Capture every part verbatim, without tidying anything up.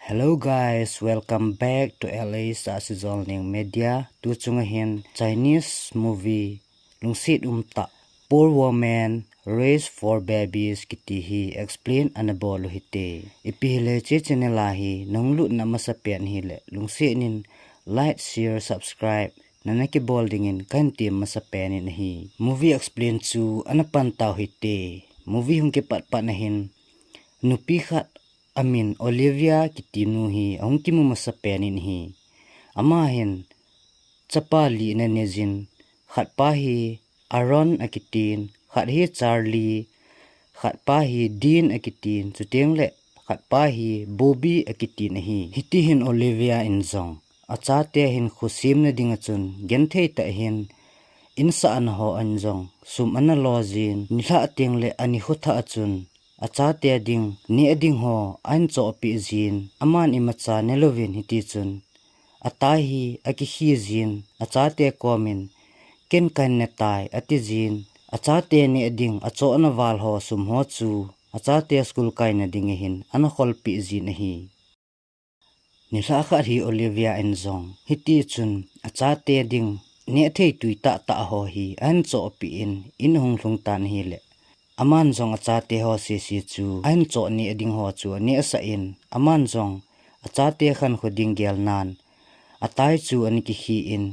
Hello guys, welcome back to L A Sahsijolneng Media. Tu chunga hin Chinese movie lungset umtah Poor Woman Race for Babies kiti hi explain ana bol u hite. Ipi hile hiche channel a hi nahung lutna masapen hile lungset in like, share, subscribe nana kibol dingin kahin tem masapen in ahi. Movie explain chu ana pan tau hite. Movie hung kipat pat na hin nupi khat amin Olivia kiti nu hi ahung kimu masapen in ahi. Ama hin chapa li ana nei jin, khat pa hi Aaron akitin, khat hi Charlie, khat pa hi Dean akitin, chuteng le khat pa hi Bobby akitin ahi. Hiti hin Olivia in jong achate hinkho semna dinga chun genthei tah in insahna ho a jong sum ana lo jin, nilhah teng le anikho thah a chun achate ding neh ding ho ahin chohpeh jin, aman imacha nelouvin hiti chun atai hi akikhi jin, achate komin ken kahin ne tai ati jin, achate neh ding achohna val ho sum ho chu achate school kaina ding ahin ana kholpeh jin ahi. Nilhah khat hi Olivia in jong hiti chun achate ding neh thei tui tah tah ho hi ahin chohpeh in in ahung lhung tan ahile, aman jong achate ho sese chu ahin choh neh ding ho chu anehsah in, aman jong achate khankho ding gelnan atai chu ana kikhi in,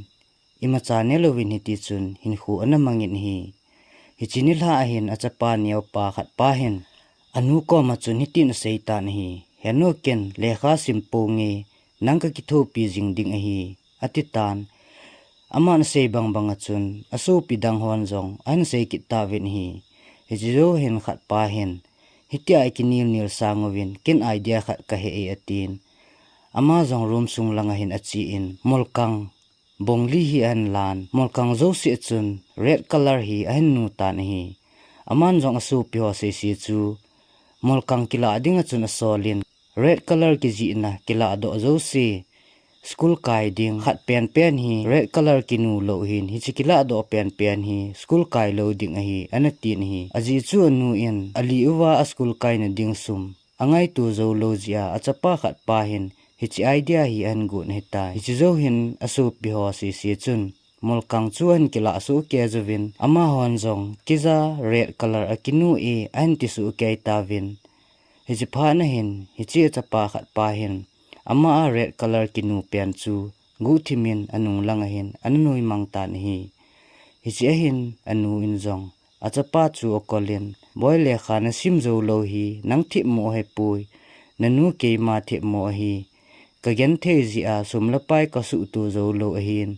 imacha nelouvin hiti chun hinkho ana mangin ahi. Hiche nilhah a hin achapa neopa khat pa hin anu koma chun hitin asei tan ahi, "Henu, ken lekha sim ponge, nang kakithopi jing ding ahi," ati tan. Aman asei bang banga chun asopi dang hon jong ahin sei kit tauvin ahi. Hiche jou hin khat pa hin, "Hitia ikinel nel sang uvin, ken idea khat kahe e," atin. Ama jong room sung langa hin achen, molkang bong li hi ahin lan, molkang jouse a chun red colour hi ahin nu tan ahi. Aman jong asopi ho sese chu molkang kilah dinga chun asolin, red colour kijihna kilah doh jouse, school kai ding khat penpen hi red colour kinu lou hin, hiche kilah doh penpen hi school kai lou ding ahi, ana tin ahi. Ajeh chu anu in ali uva a school kaina ding sum angaito jou lou jeh a, achapa khat pa hin hiche idea hi ahin gon ahitai. Hiche jou hin asopi ho sese chun molkang chu ahin kilah soh kei jouvin, amahon jong kija red colour akinu e ahin ti soh kei tauvin. Hiche phat na hin hiche achapa khat pa hin ama a red colour kinu pen chu guhthim in anung langa hin ana nuimang tan ahi. Hiche a hin anu in jong achapa chu akolin, "Boi, lekha nasim jou lou hi nang themmo ahipoi, nanu keima themmo ahi. Kagenthei jeh a sum le pai kasuhto jou lou ahin,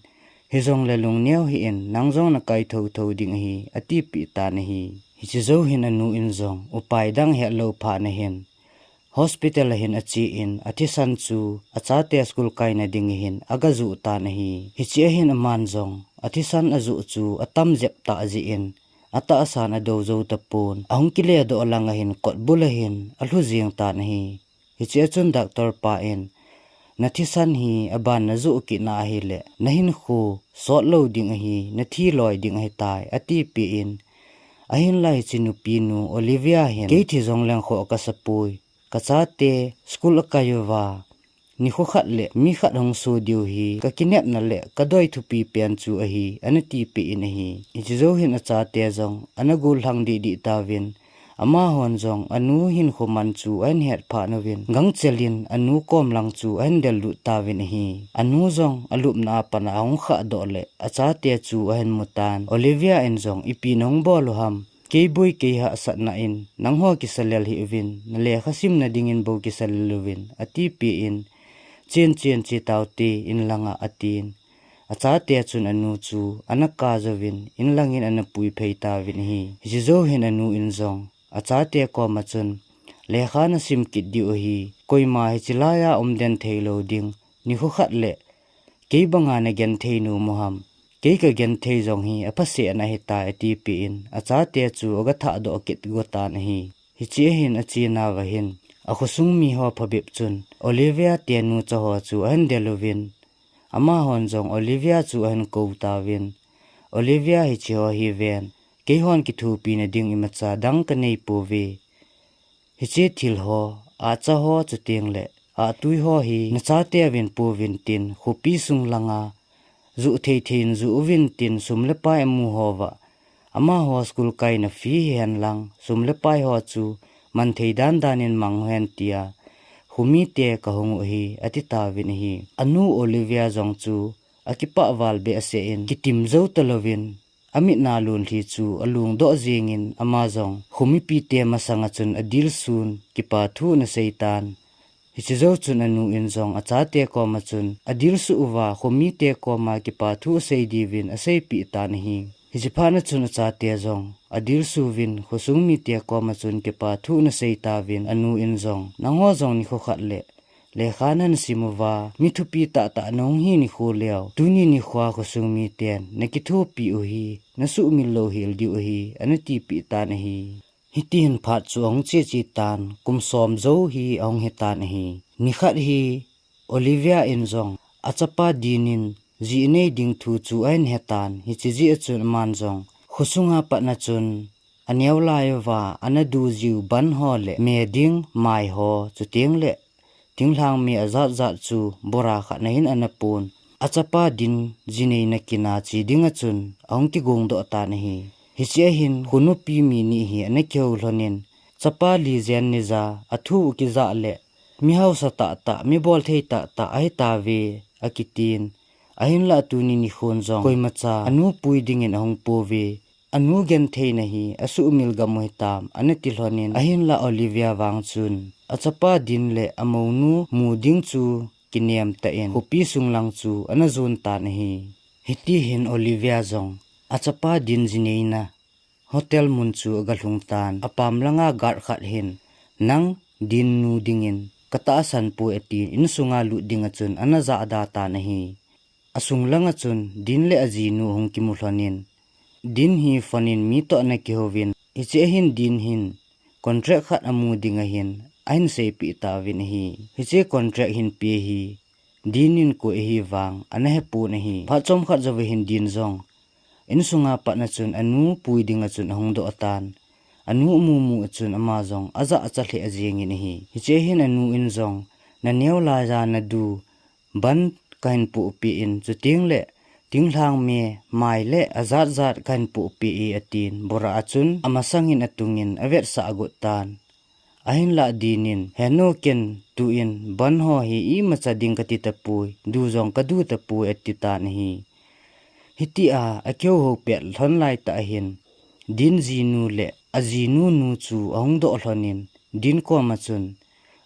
hijongle lungneo hih in, nang jong nakai thotho ding ahi," atipeh tan ahi. Hiche jou hin anu in jong upai dang ahet lou phat na hin hospital a hin achen, athisan chu achate school kaina ding a hin agajoh tan ahi. Hiche a hin aman jong athisan ajoh chu atam jep tah jeh in atahsan adou jou tapon, ahung kile doh langa hin kotbul a hin alhu jeng tan ahi. Hiche a chun doctor pa in, "Nathisan hi aban najoh kit na ahile nahinkho sot lou ding ahi, nathi loi ding ahitai," atipeh in, ahinla hiche nupi nu Olivia hin, "Kei thi jongleng khoh kasapoi, kachate school akai uva nikho khat le mi khat hung so diu hi kakinepna le kadoi thupi pen chu ahi," ana tipeh in ahi. Hiche jou hin achate jong ana gollhang deh deh tauvin, amahon jong anu hinkho man chu ahin het phat uvin, gangchel in anu kom lang chu ahin del lut tauvin ahi. Anu jong alupna a pat a ahung khah doh le achate chu ahin mu tan. Olivia in jong, "Ipi nahung bol u ham? Kei boi kei hahsatna in nangho kisa lel hih uvin, nalekha simna dingin bou kisa lel uvin," atipeh in, "Chen chen, che taute in langa," atin. Achate chun anu chu ana kap jouvin, in langin ana pui phei tauvin ahi. Hiche jou hin anu in jong achate koma chun, "Lekha nasim kit diu ahi, koima hiche laiya umden thei lou ding, nikho khat le kei banga nagenthei nom u ham? Kei kagenthei jong hi aphasehna ahitai," atipeh in, achate chu agathah doh kit go tan ahi. Hiche a hin achenau va hin, akhosung miho phabep chun Olivia te nucha ho chu ahin del uvin, amahon jong Olivia chu ahin kou tauvin, "Olivia, hiche ho hi ven, keihon kithopina ding imacha dang kanei pouve. Hiche thil ho, acha ho chuteng le Atui ho hi nachate uvin pu uvin tin, khopi sung langa juh thei thei in juh uvin tin, sum le pai amu ho uva, amaho school kaina fee hihen lang, sum le pai ho chu man thei dan dan in mang uhen tia, khomite kahung u ahi, ati tauvin ahi. Anu Olivia jong chu akipah val behseh in, kitim jou talouvin, amit na lunglhi chu alungdoh jingin, ama jong khomipite masanga chun adilsun, kipathu ana seitan. Hiche jou chun anu in jong achate koma chun adilsu uva, khomite koma kipathu asei diuvin aseipeh tan ahi. Hiche phat na chun achate jong adilsu uvin, khosung mite koma chun kipathu ana sei tauvin, anu in jong, nangho jong nikho khat le lekha nahin sim uva, mi thupi tahtah nahung hi nikho leu, tuni nikho a khosung miten nakithopi u hi, nasuhmil louhel diu ahi, ana tipeh tan ahi. Hitihin phat chu ahung che che tan, kum som jou hi ahung hitan ahi. Nikhat hi Olivia in jong achapa Dean in ji anei ding thu chu ahin hetan, hiche jeh a chun aman jong khosunga patna chun aneo lai uva ana du jiu ban ho le me ding mai ho, chuteng le thinglhang me ajat jat chu bora khat na hin ana pon. Achapa Dean ji neina kin a che ding a chun ahung kigong doh tan ahi. Hiche a hin khonupi mi ni hi ana kihou lhonin, chapa li jen ni ja, athu u kijah le, mi hausa tahtah, mi bolthei tahtah ahi tauve, akitin. Ahinlah tuni nikhon jong koimacha anu pui dingin ahung pouve. Anu gentheina hi asuhmil gam u hitam, ana ti lhonin, ahinlah Olivia vang chun achapa Dean le amounu mu ding chu kinem tah in khopi sung lang chu ana jon tan ahi. Hitihin Olivia jong achapa Dean ji neina hotel mun chu aga lhung tan, apam langa guard khat hin, nang Dean nu dingin katahsan poi, atin, insunga lut ding a chun ana jahda tan ahi. Asung langa chun Dean le ajinu ahung kimu lhonin, Dean hi phone in mi toh ana kihouvin, hiche a hin Dean hin contract khat amu ding ahin, ahin seipeh tauvin ahi. Hiche contract hin pe hi Dean in koi ahi vang ana hepon ahi. Phat chomkhat jouva hin Dean jong insunga patna chun anu pui ding a chun ahung doh tan. Anu amu mu a chun ama jong ajah acha lheh jingin ahi. Hiche a hin anu in jong, naneo laiya nadu ban kahin pohpeh in, chuteng le thinglhang me, mai le ajat jat kahin pohpeh e, atin, bora a chun amasangin atungin avetsah agot tan. Ahinlah Dean in, henu, ken tuin ban ho hi imacha ding kati tapoi, du jong kadu tapoi, ati tan ahi. Hitia akihou pet lhon laitah ahin, Dean jinu le ajinu nu chu ahung doh lhonin, Dean koma chun,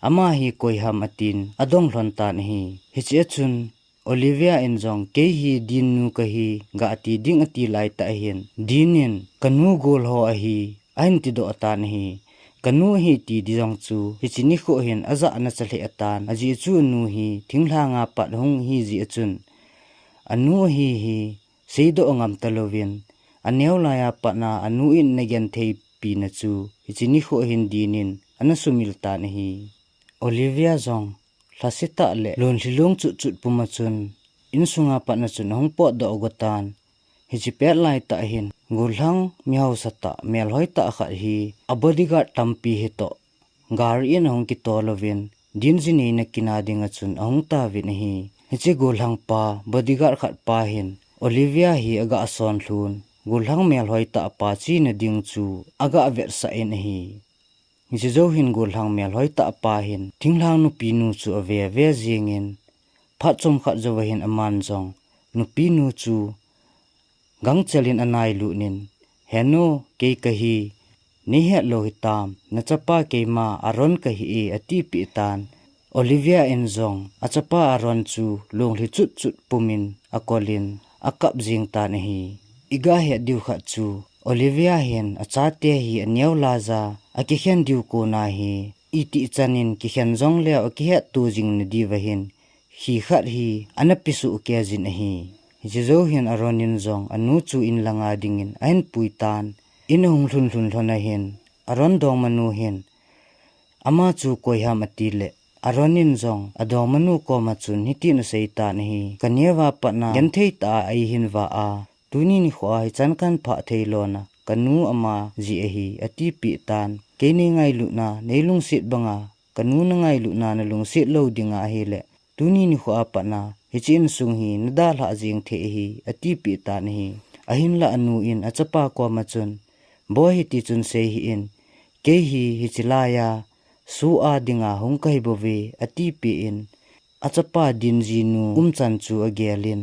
ama hi koiham, atin adong lhon tan ahi. Hiche a chun Olivia in jong, kei hi Dean nu kahi, gati ding ati laitah ahin, Dean in, kanu gol ho ahi, ahin tidoh tan ahi. Kanu ahi ti ding jong chu hiche nikho hin ajah ana cha lheh atan. Ajeh chu anu hi thinglhanga pat hung ahi jeh a chun, anu ahi hi seidoh ngam talouvin, aneo laiya patna anu in ana gentheipi na chu hiche nikho hin Dean in ana sumil tan ahi. Olivia jong lhasetah le lunglhi lung chutchut puma chun insunga patna chun ahung potdoh agot tan. Hiche pet laitah hin gollhang mihausa tah, melhoi tah khat hi abodyguard tampi hitoh gari in ahung kitol uvin, Dean ji neina kin a dinga chun ahung tauvin ahi. Hiche gollhang pa, bodyguard khat pa hin Olivia hi aga son lhun, gollhang melhoi tah pa chena ding chu aga vetsah in ahi. Hiche jou hin gollhang melhoi tah pa hin thinglhang nupinu chu ave ve jingin, phat chomkhat jouva hin aman jong nupinu chu gangchel in anailut in, henu, kei kahi, neihet lou hitam, nachapa keima Aaron kahi e, atipeh tan. Olivia in jong achapa Aaron chu lunglhi chutchut pumin akolin akap jing tan ahi. Iga het diu khat chu, Olivia hin achate hi aneo laiya akikhen diu kona hi, itih chan in kikhen jongleu akihetto jing nadiuva hin, khi khat hi ana pesoh kei jin ahi. Hiche jou hin Aaron in jong anu chu in langa dingin ahin pui tan, in ahung lhun lhun lhon ahin, Aaron dongmanu hin, ama chu koiham, atile, Aaron in jong adongmanu koma chun hitin asei tan ahi, kaneo a patna genthei tah a eihin va a, tuni nikho a hichan kahin phah thei lona kanu ama jeh ahi, atipeh tan. Kei neingailutna, neilungset banga kanu nangailutna nalungset lou dinga ahile, tuni nikho a patna hiche insung hi nadalhah jeng thei ahi, atipeh tan ahi. Ahinlah anu in achapa koma chun, Boi, hiti chun sei hih in, kei hi hiche laiya soh a dinga hung kahi bouve, atipeh in, achapa Dean jinu umchan chu agel in,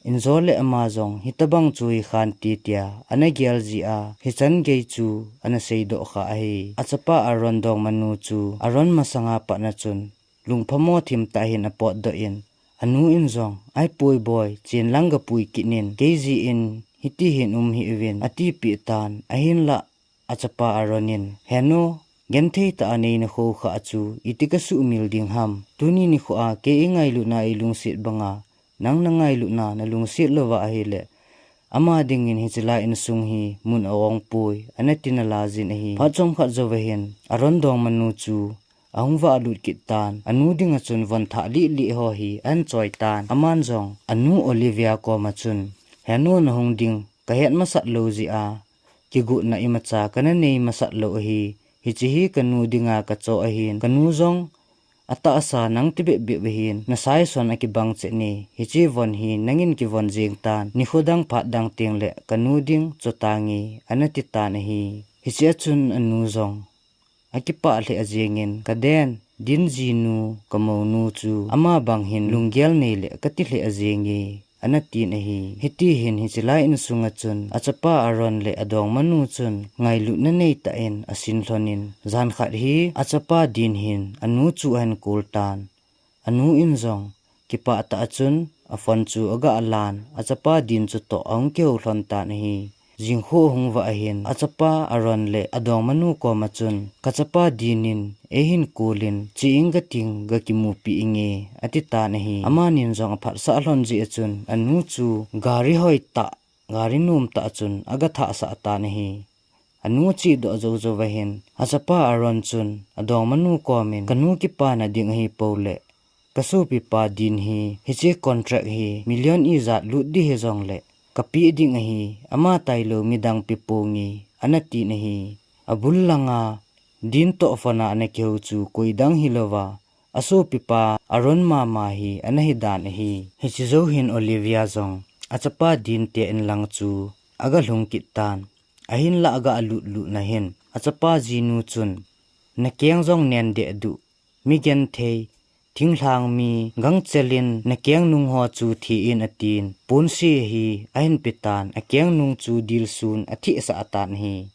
injo le ama jong hitobang chu hikhan te tia ana gel jeh a, hichan gei chu ana seidoh kha ahi. Achapa Aaron dongmanu chu Aaron masanga patna chun lungphamo thimtah hin apotdoh in, anu in jong, Ahipoi boi, chen lang gapui kit in, kei jeh in hiti hin um hih uvin, atipeh tan. Ahinlah achapa Aaron in, Henu, genthei tah a neina khoukhah chu iti kasuhmil ding ham? Tuni nikho a kei eingailutna eilungset banga nang nangailutna nalungset louva ahile, ama dingin hiche lai insung hi mun a-ongpoi, ana tin ala jin ahi. Phat chomkhat jouva hin Aaron dongmanu chu ahung valut kit tan, anu dinga chun von thah lih lih ho hi ahin choi tan. Aman jong anu Olivia koma chun, Henu, nahung ding kahet masat lou jeh a, kigotna imacha kana nei masat lou ahi. Hiche hi kanu dinga kachoh ahin, kanu jong atahsa nang tibep bep ahin, nasaison akibang chet e. Hiche von hi nangin kivon jeng tan, nikho dang phat dang tengle kanu ding choh tange, ana ti tan ahi. Hichea chun anu jong akipah lheh jengin, Kaden, Dean jinu, kamounu chu ama bang hin lunggel nei le kati lheh jenge, ana tin ahi. Hiti hin hiche lai insunga chun achapa Aaron le adongmanu chun ngailutna neitah in asin lhonin, jan khat hi achapa Dean hin anu chu ahin call tan. Anu in jong kipah tah a chun aphone chu aga lan, achapa Dean chutoh ahung kihou lhon tan ahi. Jingkhu ahung vah ahin, achapa Aaron le adongmanu koma chun, Kachapa Dean in eihin call in, che inge, kating, gakimupi inge, ati tan ahi. Amanin jong aphatsah lhon jeh a chun anu chu gari hoitah, gari nomtah a chun aga thahsah tan ahi. Anu achedoh jou jouva hin achapa Aaron chun adongmanu komin, Kanu kipana ding ahipou le kasopipa Dean hi hiche contract hi million ijat lut ding hijongle kapeh ding ahi, ama tailou midang pe ponge, ana tin ahi. Abul langa Dean toh phone a ana kihou chu koidang hilouva, asopipa Aaron mama hi ana hidan ahi. Hiche jou hin Olivia jong achapa Dean te inlang chu aga lhung kit tan. Ahinlah aga lut lut na hin achapa jinu chun, Nakeng jong nen deh duh, mi genthei, thinglhang mi, gangchel in nakeng nung ho chu thi in, atin, ponse hi ahin pe tan, akeng nung chu dilsun athehsah tan ahi.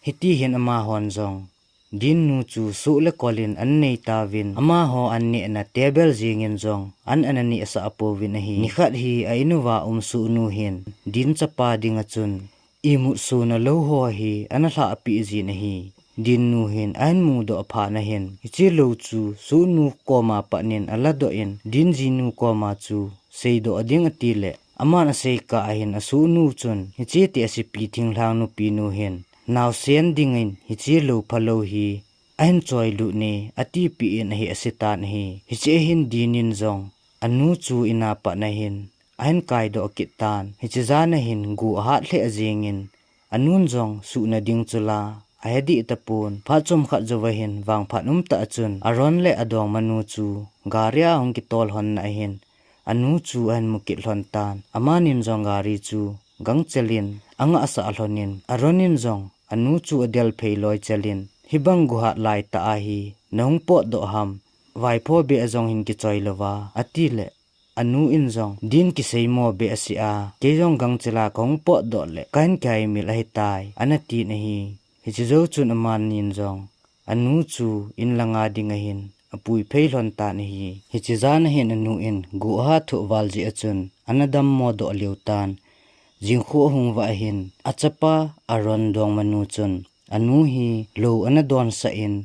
Hiti hin amahon jong Dean nu chu soh le kol in an nei tauvin, amaho an nehna table jeng in jong an ana nehsah pouvin ahi. Nikhat hi a in uva um sohnu hin Dean chapa dinga chun imut sona lou ho hi ana lhahpeh jin ahi. Dean nu hin ahin mudoh phat na hin hiche lou chu sohnu koma pat in ala doh in, Dean jinu koma chu seidoh ding ati le, aman asei kah a hin asohnu chun, Hiche tehsepi thinglhang nupi nu hin naosen dingin hiche lou phalou hi ahin choi lut e, atipeh in ahi ase tan ahi. Hiche a hin Dean in jong anu chu in a pat na hin ahin kaidoh kit tan. Hiche jan a hin gu ahat lheh jeng in, anun jong suhna ding chu la ahe dih tapon. Phat chomkhat jouva hin vangphat umtah a chun Aaron le adongmanu chu gari a ahung kitol lhon na ahin, anu chu ahin mu kit lhon tan. Amanin jong gari chu gangchel in angahsah lhon in, Aaron in jong anu chu adel phei loi chel in, Hibang guhat laitah a hi nahung potdoh ham? Vaipho beh a jong hin kichoi louva, ati le, anu in jong, Dean kisei mo behseh a, kei jong gangchel a kahung potdoh le kahin kihaimil ahitai, ana tin ahi. Hiche jou chun amanin jong anu chu in langa dinga hin apui phei lhon tan ahi. Hiche jan a hin anu in gu aha thoh val jeh a chun ana dammo doh lheh tan. Jingkhu ahung vah a hin achapa Aaron dongmanu chun anu hi lou ana donsah in,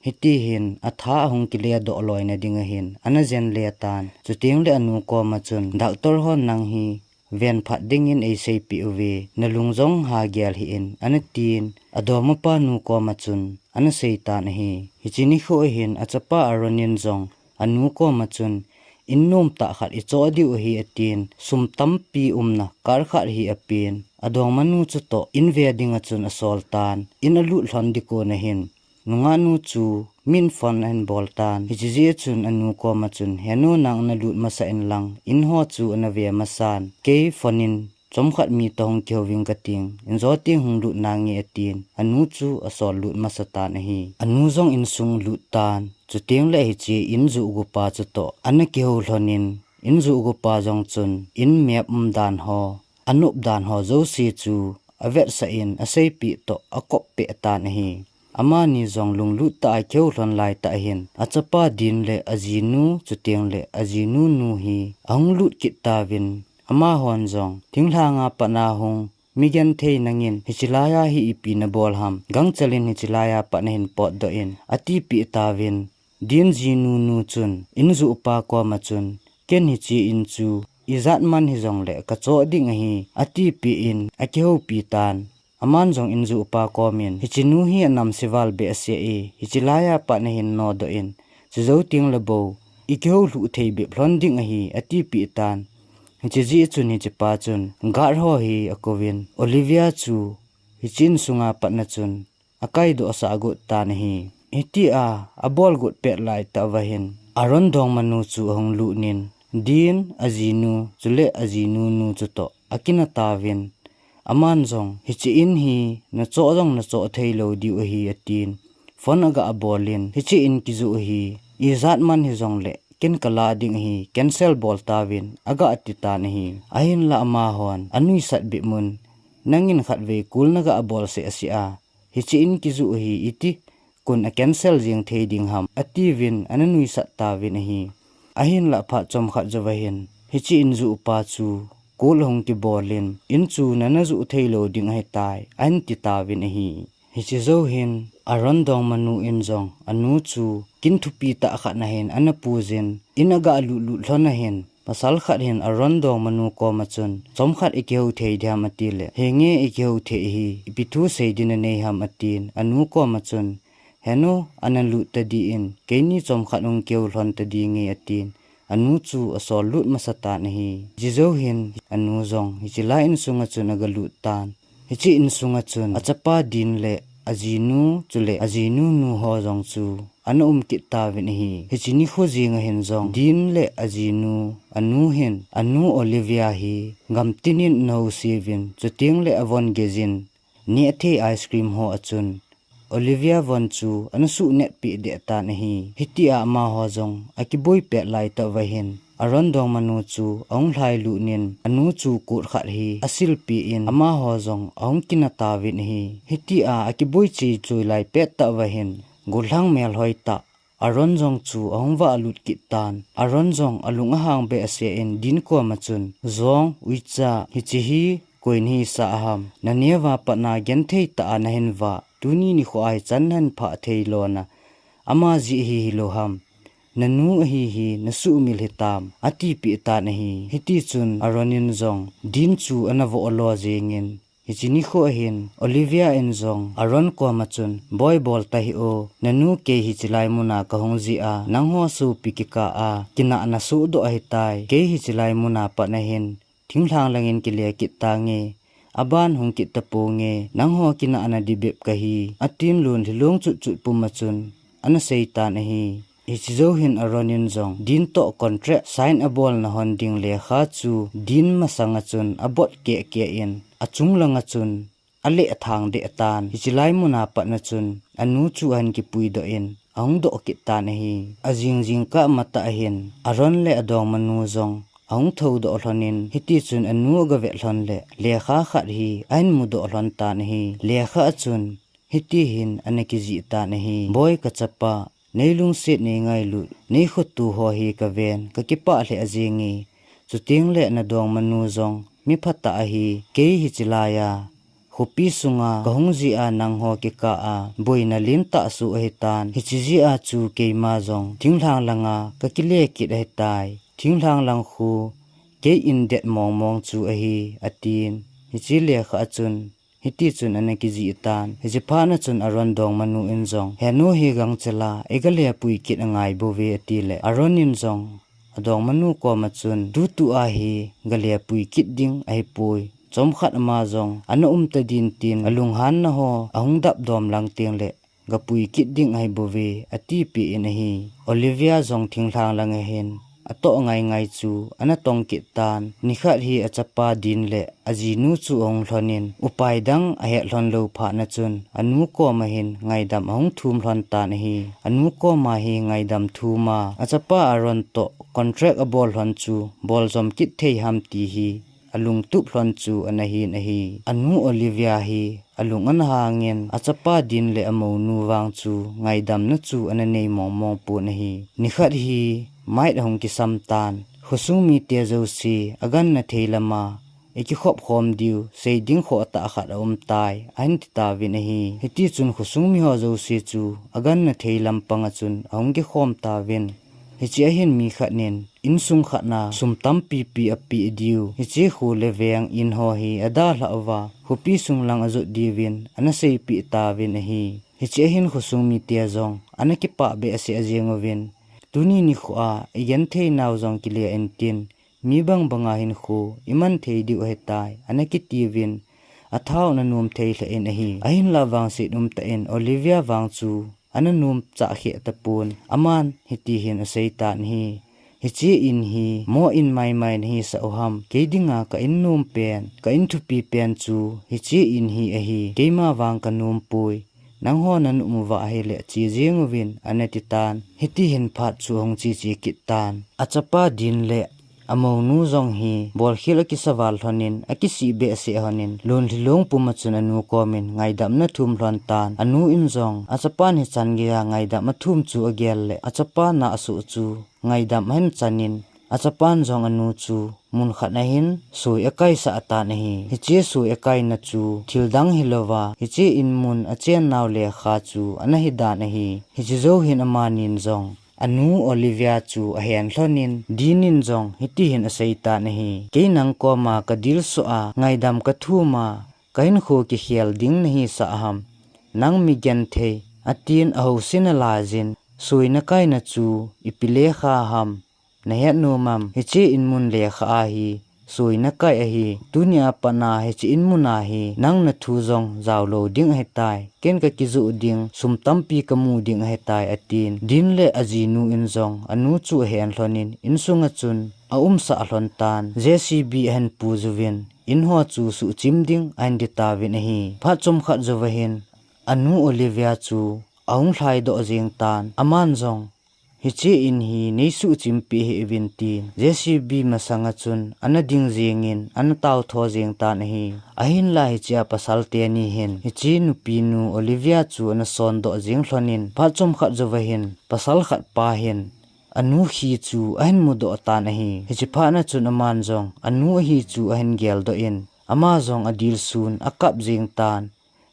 hiti hin atha ahung kile doh loi na dinga hin ana jen le tan. Chuteng le anu koma chun, Doctor hon nang hi ven phat dingin eiseipeh uve, nalung jong ha gel hih in, ana tin, adongmapa nu koma chun ana sei tan ahi. Hiche nikho a hin achapa Aaron in jong anu koma chun, In nomtah khat ichoh diu ahi, atin, sum tampi umna car khat hi apen. Adongmanu chutoh in ve dinga chun asol tan. In alut lhon ding kon a hin nungahnu chu min phone ahin bol tan. Hiche jeh chun anu koma chun, "Henu, nang nalut masa in lang, in ho chu ana ve masan. Kei phone in chomkhat mi toh hung kihou ving kating, in jo teng hung lut nange," atin, anu chu asol lut masa tan ahi. Anu jong insung lut tan, chuteng le hiche in joh gupa chutoh ana kihou lhon in, in joh gupa jong chun in map um dan ho, anop dan ho jouse chu avetsah in, aseipeh toh akop peh tan ahi. Amani jong lunglut tah a kihou lhon lai tah hin, achapa Dean le ajinu, chuteng le ajinu nu hi ahung lut kit tauvin, amahon jong, "Thinglhang a pat na hung mi genthei nangin hiche lai a hi ipi nabol ham, gangchel in hiche lai a pat nahin potdoh in," atipeh tauvin, Dean jinu nu chun in joh pa koma chun, "Ken hiche in chu ijat man hijongle kachoh ding ahi," atipeh in akihoupi tan. Aman jong in joh pa komin, "Hiche nu hi anamse val behseh e, hiche lai a pat nahin nodoh in, chujou teng le bou ikihou lhuh thei bep lhon ding ahi," atipeh tan. Hiche jeh chun hiche pa chun guard ho hi akouvin, Olivia chu hiche insunga pat na chun akaidoh sah got tan ahi. Hitia abol got pet lai tah uva hin, Aaron dongmanu chu ahung lut in, Dean, ajinu, chule ajinu nu chutoh akina tauvin, aman jong, "Hiche in hi nachoh jong nachoh thei lou diu ahi," atin, phone aga bol in, "Hiche in kijoh hi ijat man hijongle ken kala ding ahi, cancel bol tauvin," aga ti tan ahi. Ahinla amahon anuisat bep un, "Nangin khatvei call naga bol seh seh a, hiche in kijoh hi iti kon a cancel jeng thei ding ham," atiuvin, ana nuisat tauvin ahi. Ahinla phat chomkhat jouva hin, hiche in joh pa chu call ahung kibol in, "In chu nana joh thei lou ding ahitai," ahin ti tauvin ahi. Hiche jou hin, Aaron dongmanu in jong, anu chu kin thupi tah khat na hin ana puijin, in aga lut lut lhon na hin, pasal khat hin Aaron dongmanu koma chun, "Chomkhat ikihou thei diham," atile, "Henge, ikihou thei ahi, ipi thu sei ding nanei ham," atin, anu koma chun, "Henu, ana lut tadin, keini chomkhat hung kihou lhon tadinge," atin, anu chu asol lut masa tan ahi. Hiche jou hin, anu jong hiche lai insunga chun aga lut tan. Hiche insunga chun achapa Dean le ajinu, chule ajinu nu ho jong chu ana um kit tauvin ahi. Hiche nikho jenga hin jong, Dean le ajinu, anu hin, anu Olivia hi gamtin in ana houseuvin, chuteng le avon gei jin, nehthei ice cream ho a chun, Olivia von chu ana suh netpeh deh tan ahi. Hitia amaho jong akiboi pet lai tah uva hin, Aaron dongmanu chu ahung lhailut in, anu chu coat khat hi asilpeh in, amaho jong ahung kina tauvin ahi. Hitia akiboi cheh choi lai pet tah uva hin, gollhang melhoi tah Aaron jong chu ahung vahlut kit tan. Aaron jong alung ahang behseh in Dean koma chun, "Jong, uicha, hiche hi koi nahisah ham? Naneo a pat na genthei tah a nahin vah, tuni nikho a hichan nahin phah thei lona, ama jeh hi hilou ham? Nanu ahi hi nasuhmil hitam," atipeh tan ahi. Hitichun Aaron in jong Dean chu ana voh lo jengin, hiche nikho ahin, Olivia in jong Aaron koma chun, "Boi, bol tahih o, nanu kei hiche lai muna kahung jeh a, nangho sopi kikah a kinah nasohdoh ahitai, kei hiche lai muna pat na hin, thinglhang langin kile kit tange, aban hung kit taponge, nangho kinah nading bep kahi," atin lun lhilung chut chut pum a chun, ana sei tan ahi. Hiche jou hin Aaron in jong Dean toh contract sign abolna hon ding lekha chu Dean masanga chun abot keh keh in achung langa chun aleh athang deh tan. Hiche lai muna pat na chun anu chu ahin kipuidoh in ahung doh kit tan ahi. Ajing jingkah matah hin Aaron le adongmanu jong ahung thoudoh lhon in, hitichun anu aga vet lhon le lekha khat hi ahin mudoh lhon tan ahi. Lekha a chun hiti hin ana kijih tan ahi. "Boi, kachapa, neilungset neingailut, neikhoto ho hi kaven, kakipah lheh jenge. Chuteng le nadongmanu jong miphatah ahi, kei hiche lai a khopi sunga kahung jeh a nangho kikah a boina lentah soh ahitan. Hiche jeh a chu keima jong thinglhang langa kakile kit ahitai. Thinglhang lang khu kei in det mong mong chu ahi," atin. Hiche lekha a chun hitichun ana kijih tan. Hiche phat na chun Aaron dongmanu in jong, "Henu, hi gangchel a iga lepui kit angai bouve," atile, Aaron in jong adongmanu koma chun, "Tutu a hi galepui kit ding ahipoi. Chomkhat ama jong ana um tadin," tin alunghanna ho ahung dap dom lang teng le gapui kit ding ahi bouve, atipeh in ahi. Olivia jong thinglhang langa hin atoh ngaingai chu ana tong kit tan. Nikhat hi achapa Dean le ajinu chu ahung lhonin, upai dang ahet lhon lou phat na chun, anu koma hin ngaidam ahung thum lhon tan ahi. Anu koma hi ngaidam thum a, achapa Aaron toh contract abol lhon chu bol jom kit thei ham ti hi alungtup lhon chu ana hin ahi. Anu Olivia hi alung ana hangin, achapa Dean le amonu vang chu ngaidamna chu ana nei mongmong pon ahi. Nikhat hi mait ahung kisam tan, khosung mite jouse aganna thei lama ikikhop khom diu, sei ding khoh tah khat aum tai, ahin ti tauvin ahi. Hiti chun khosung miho jouse chu aganna thei lampang a chun ahung kikhom tauvin. Hiche a hin mi khat nin, insung khat na sum tampi pi apeh diu, hiche kho le veng in ho hi adalhah uva, khopi sung lang ajot diuvin ana seipeh tauvin ahi. Hiche a hin khosung mite jong ana kipah behseh jeng uvin, tuni nikho a igenthei nau jong kile intin, mi bang banga hinkho iman thei diu ahitai, ana kitiuvin, athao ana nom thei lheh in ahi. Ahinlah vangset umtah in Olivia vang chu ana nom chah kheh tapon, aman hiti hin asei tan ahi. Hiche in hi mo in maimai nahisah u ham, kei dinga ka in nom pen, ka in thupi pen chu hiche in hi ahi, keima vang kanom poi. Nangho nanop uva ahile che jeng uvin, ana ti tan. Hiti hin phat chu ahung cheche kit tan. Achapa Dean le amonu jong hi bolkhel akisa val lhonin, akisih behseh lhonin, lonlhi long pum a chun anu komin ngaidamna athum lhon tan. Anu in jong achapan hichan geiya ngaidam athum chu agel le, achapa na asoh chu ngaidam ahin chanin, achapan jong anu chu mun khat a hin soi akaisah tan ahi. Hiche soi akaina chu thil dang hilouva, hiche in mun achen nau lekha chu ana hi dan ahi. Hiche jou hin amanin jong anu Olivia chu ahen lhonin, Dean in jong hiti hin asei tan ahi. Kei nang koma kadilsuh a, ngaidam kathum a, kahinkho kikhel ding nahisah ham. Nang mi genthei, atin ahouse nalaiyin, soi nakaina chu ipi lekha ham. Nahet nom am, hiche in mun lekha a hi soi nakai ahi. Tuni a pat a hiche in mun a hi nang nathu jong jao lou ding ahitai. Ken kakijoh ding, sum tampi kamu ding ahitai, atin. Dean le ajinu in jong anu chu ahen lhonin, insung a chun aumsah lhon tan. J C B ahin pu uvin, in ho chu suhchim ding ahin ti tauvin ahi. Phat chomkhat jouva hin anu Olivia chu ahung lhaidoh jeng tan. Aman jong, hiche in hi nei suhchimpeh hih uvin, tin J C B masang a chun ana ding jengin, ana taotho jeng tan ahi. Ahinlah hiche a pasal teni hin hiche nupi nu Olivia chu ana sondoh jeng lhonin, phat chomkhat jouva hin pasal khat pa hin anu khi chu ahin mudoh tan ahi. Hiche phat a chun aman jong anu ahi chu ahin geldoh in, ama jong adilsun akap jeng tan.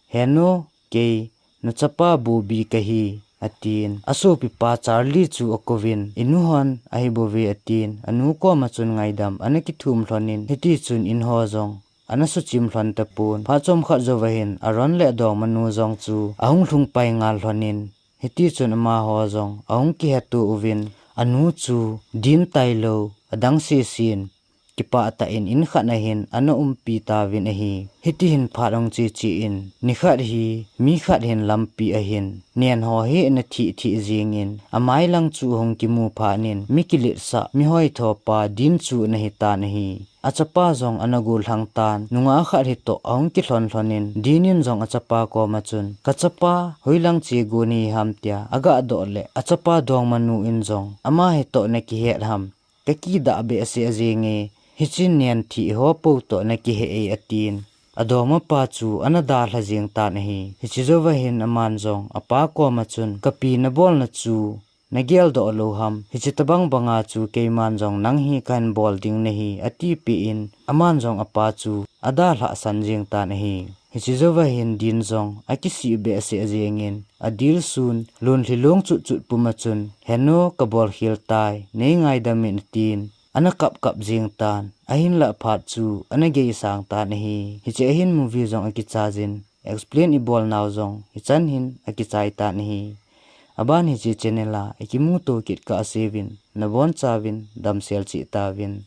Henu, kei nachapa Bobby kahi, atin. Asopipa Charlie chu akouvin, inu hon ahi bouve, atin. Anu koma chun ngaidam ana kithum lhonin, hiti chun in ho jong ana suchim lhon tapon. Phat chomkhat jouva hin Aaron le adongmanu jong chu ahung lhung pai ngal lhonin, hiti chun amaho jong ahung kiheto uvin, anu chu Dean tailou adang sesen kipah tah in in khat a hin ana umpi tauvin ahi. Hiti hin phat ahung cheche in, nikhat hi mi khat hin lampi a hin nen ho hi ana thih thih jengin, amai lang chu ahung kimu phat in mi kiletsah, mi hoithopa Dean chu ana hi tan ahi. Achapa jong ana gollhang tan, nungah khat hitoh ahung kilhon lhonin, Dean in jong achapa koma chun, kachapa, hoilang che gon nahi ham, tia agadoh le, achapa dongmanu in jong, ama hitoh nakihet ham, kakidah behseh jenge, hiche nen thih ho pou toh nakihei e, atin. Adongmapa chu ana dalha jeng tan ahi. Hiche jouva hin aman jong apa koma chun, kapi nabolna chu nageldoh lou ham, hiche tobang banga chu keiman jong nang hi kahin bol ding nahi, atipeh in, aman jong apa chu adalhah san jeng tan ahi. Hiche jouva hin Dean jong akisih behseh jengin, adilsun, lonlhi long chutchut pum a chun, henu, kabolkhel tai, nei ngaidam in, atin, ana kapkap jeng tan, ahinlah phat chu ana geisang tan ahi. Hiche a hin movie jong akichai jin, explain ibol nau jong hichan hin akichai tan ahi. Aban hiche channel a ikimuto kit kah a seuvin, nabonchauvin damsel cheh tauvin.